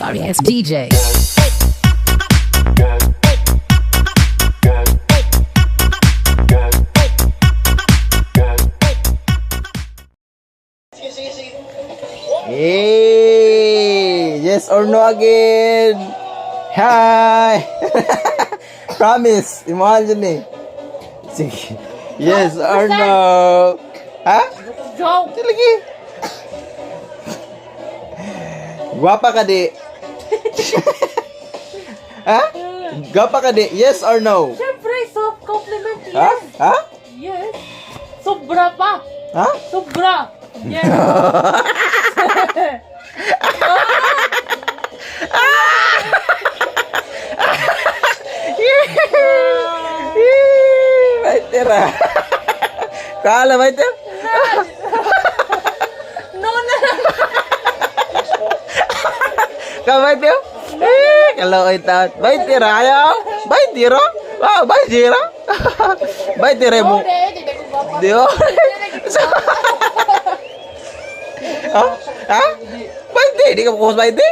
Sorry ass DJ. Hey! Yes or no again? Hi! Promise! Imuhan dyan eh. Sige. Yes or no? Ha? Joke! Lagi. Gwapa ka di. Ha? Gwapa ka di. Yes or no? Siyempre, soft compliment. Ha? Yes. Ha? Yes. Sobra pa. Ha? Sobra. Yes. Right there ah. Kala, right there? No na. Ka, right there? Eh, kalokoy taon. Right there, ayaw? Right there, ah? Wow, right there, ah? Right there, mo. No, di na ko gwapa. Di ba? Ha? Ha? Pwede, di ka makuha sa pwede.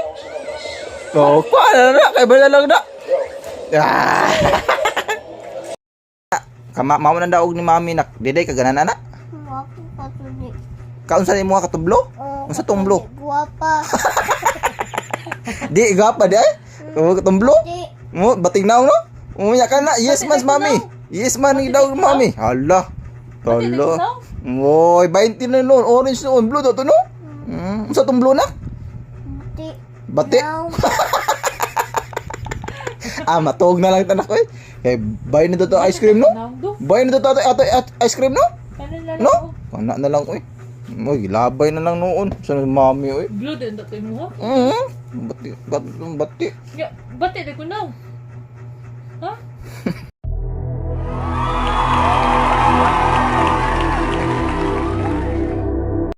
Oh, kuha na na, kay na lang na. Ah. Kama mamo nang daog ni mami nak. Diday ka ganan ana. Ako katuli. Kaunsa ni mo nga katublo? Oh, Unsa tumblo? Guwapa. Di gapa di ay. Oh, katumblo? Di. Mo bating na no? Umunya ka na. Yes man mami. Yes man ni daog mami. Hala. Tolo. Oy, 20 na noon. Orange noon. Blue to no? Unsa tumblo na? Di. Bati. Now. Ah, matuog na lang tanak ko eh. Kay buy na to to ice cream no? Do. Buy na to to ato ice cream no? Kanan na lang. No? Kana na lang oy. Oy, labay na lang noon sa mami oy. Blue din dato mo ha? Bati, bati, bati. Ya, bati di ko now. Ha?